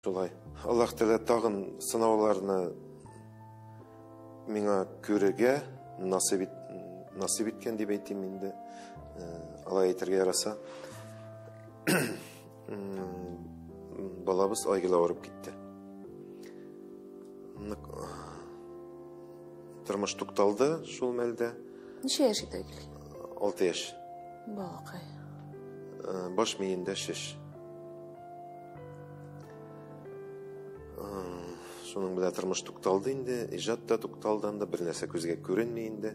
Шулай. Аллаһ Тәгалә тагын сынауларны миңа күрергә насыйп, насыйп иткән дип әйтим инде. Э, алай әйтергә яраса. Балабыз Айгөл авырып китте. Тормыш тукталды шул мәлдә. Ничә яшь иде Айгөл? 6 яшь. Балакай. Э, баш миендә шеш. Шуның белән тормыш тукталды инде, иҗат та тукталды анда, бер нәрсә күзгә күренми инде.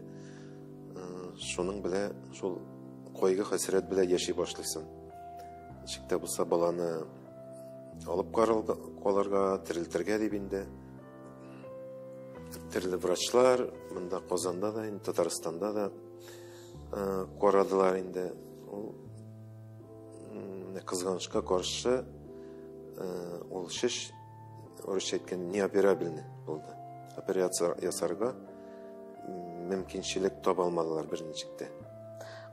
Шуның белән шул кайгы хәсрәт белән яши башлыйсың. Ничек тә булса баланы алып калырга, терелтергә дип инде. Төрле врачлар, монда Казанда да, инде Татарстанда да карадылар инде. Ул кызганычка каршы ул шеш урысча әйткәндә неоперабельный булды. Операция ясарга мөмкинчелек таба алмадылар берничек тә.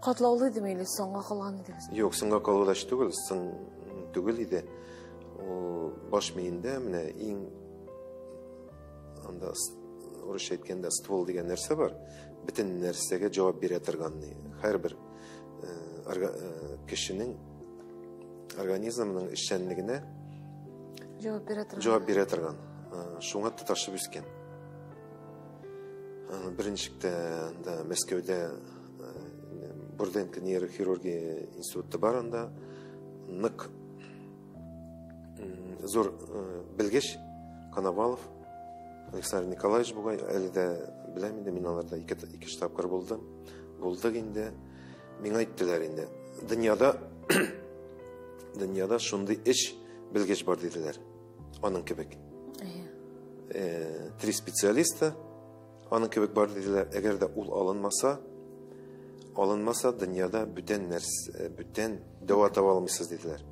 Катлаулы идеме или соңга калган идегез? Юк, соңга калу да түгел, соң түгел иде. Ул баш миендә менә иң анда урысча әйткәндә ствол дигән нәрсә бар. Бөтен нәрсәгә җавап бирә торган һәрбер кешенең организмының эшчәнлегенә җавап бирә торган. Җавап бирә торган. Шуңа тоташып үскән. Беренчектә анда Мәскәүдә Бурденко нейрохирургия институты бар анда. Нык зур белгеч Коновалов Александр Николаевич бугай, әле дә беләм инде, мин аларда ике, ике тапкыр булдым. Булдык инде. Миңа әйттеләр инде. Дөньяда дөньяда шундый эш белгеч бар диделәр. Аның кебек. Э, три специалиста аның кебек бар диделәр. Әгәр дә ул алынмаса, алынмаса дөньяда бүтән нәрсә, бүтән дәва таба алмыйсыз диделәр.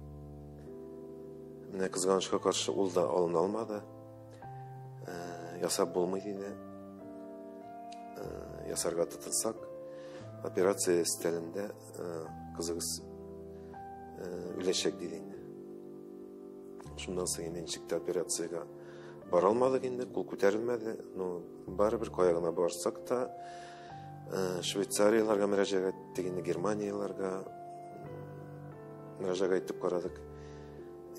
Менә кызганычка каршы ул да алына алмады. Э, ясап булмый диде. Э, ясарга тотынсак, операция өстәлендә э, кызыгыз үләчәк диде инде. Шуннан соң инде ничек тә операциягә бара алмадык инде, кул күтәрелмәде. Ну, барыбер кая гына барсак та, Швейцарияләргә мөрәҗәгать иттек инде, Германияләргә мөрәҗәгать итеп карадык.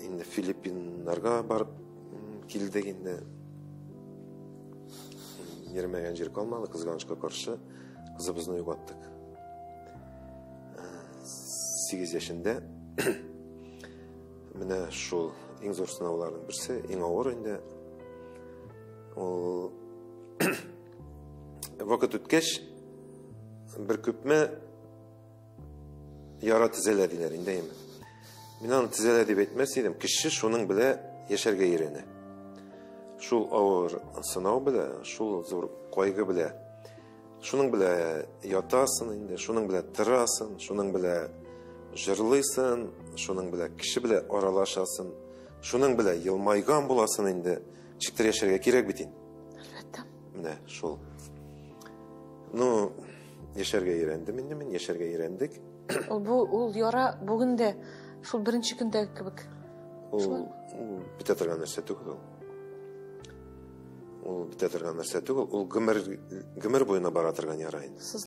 Инде Филиппиннарга барып килдек инде. Йөрмәгән җир калмады, кызганычка каршы кызыбызны югалттык. 8 яшендә. Менә шул иң зур сынауларның берсе, иң авыр инде. Ул вакыт үткәч, бер күпме яра төзәлә диләр инде әйме. Мин аны төзәлә дип әйтмәс идем. Кеше шуның белән яшәргә өйрәнә. Шул авыр сынау белән, шул зур кайгы белән, шуның белән ятасың инде, шуның белән торасың, шуның белән җырлыйсың, шуның белән кеше белән аралашасың, шуның белән елмайган буласың инде. Ничектер яшәргә кирәк бит инде. Әлбәттә. Менә шул. Ну, яшәргә өйрәндем инде мин, яшәргә өйрәндек. Ул бу ул яра бүген дә шул беренче көндәге кебек. Ул бетә торган нәрсә түгел ул. Ул бетә торган нәрсә түгел, ул гомер гомер буена бара торган яра инде.